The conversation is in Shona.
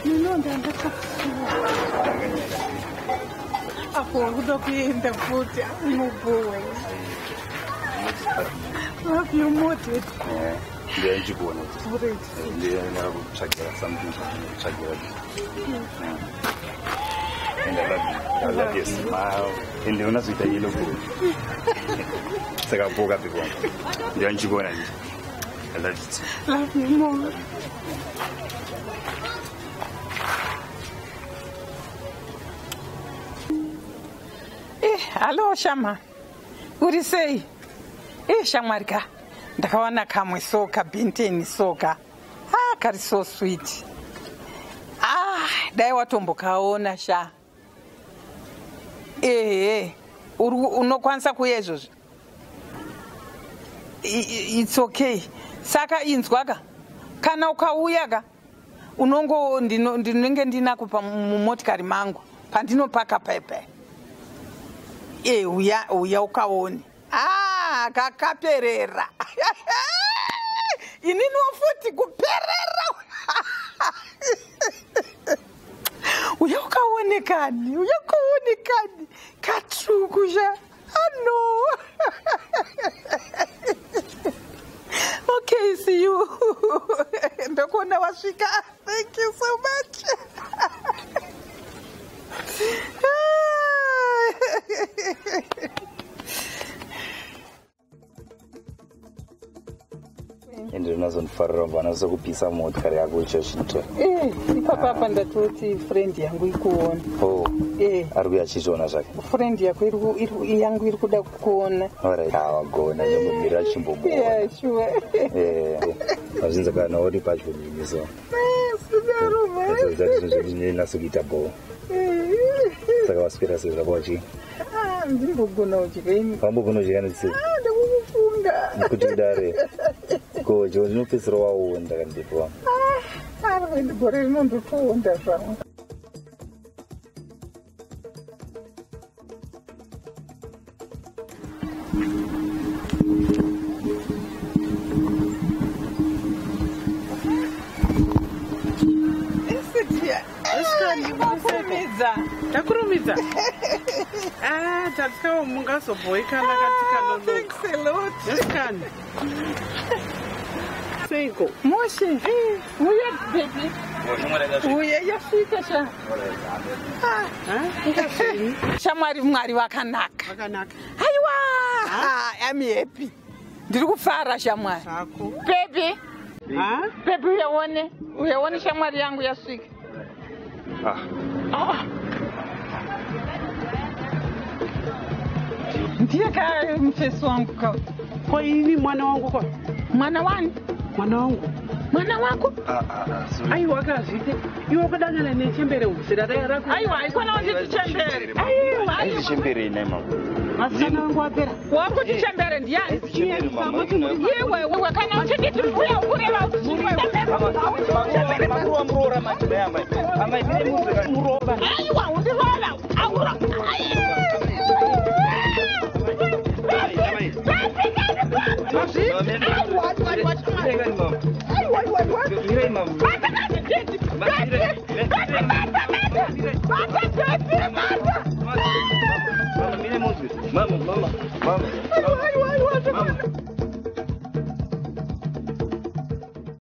Ndinonda ndakakusuwa. Apo wakuda kuenda futi unobowa. Love you more, Dad. Ndichikuona. Ndikutsvagira something kutsvagira. And I love you. I love your smile. And unazoita yellow gold. Saka boka big one. Ndichikuona. I love you too. Love you more. Hello Shama. Uri sei? Shamwari ka. Ndakawana kamwe soka binteni soka. Ah, kari so sweet. Ah, dai watombokaona sha. Unokwanisa kuuya izvozvo? It's okay. Saka inzwa ka. Kana ukauya ka, unongo ndinenge ndinako mumotikari mangu pandinopaka pepe. Uya ukaone. Ah, kakaperera. Inini futi kuperera. Uya ukaone kani, uya ukaone kani. Katsvuku sha. Ano. Okay, see you. Ndokuona wasvika. Thank you so much. Ende unazondifarira mva kupisa motikari yako ichosvita. Ipapa apa ndatoti friend yangu ikuona. Oh. Ari kuya achizoona zvake. Friend yako yangu iri kuda kukuona. Alright. Wagona nyombomira chimbomuona. Yeah, sure. Azvinza kana uri padyo neni so. Sidaro man. Zvinonyatsokuita bho. Saka waswera sei zvako wachi? Ndimbogona kudya. Wambogona kudya netsei? Ndikukufunga. Kuti kudare. Ko, ndinopedzisira waonda kana ndipo wangu. Ari gore rino ndotoonda zvangu. Takurumidza. Tatikawo mungazobhoikana katikanonoka. Thanks a lot. Esikani. Seiko. Moshe. Uya baby. Uya yasvika sha. Shamwari Mwari vakanaka. Vakanaka. Aiwa. I'm happy. Ndiri kufara shamwari. Zvako. Baby. Baby uyaone. Uyaone shamwari yangu yasvika. Ndiye ka mufesi wangu ka. Ko ini mwana wangu ko? Mwana wani? Mwana wangu. Mwana wako? Aiwa kazvite. Iwe wakadangana nechembere zera rako. Aiwa, aikona kuti chembere. Aiwa, aiwa. Chembere ine mama. Vasikana vangu wapera. Wakuti chembere ndiyani? Iwe, iwe kana uchinditi mbuya ukureva kuti chembere. Makuruwa muroora manje dai amai. Amai mire murova. Aiwa, undirova. Aura. Aiwa.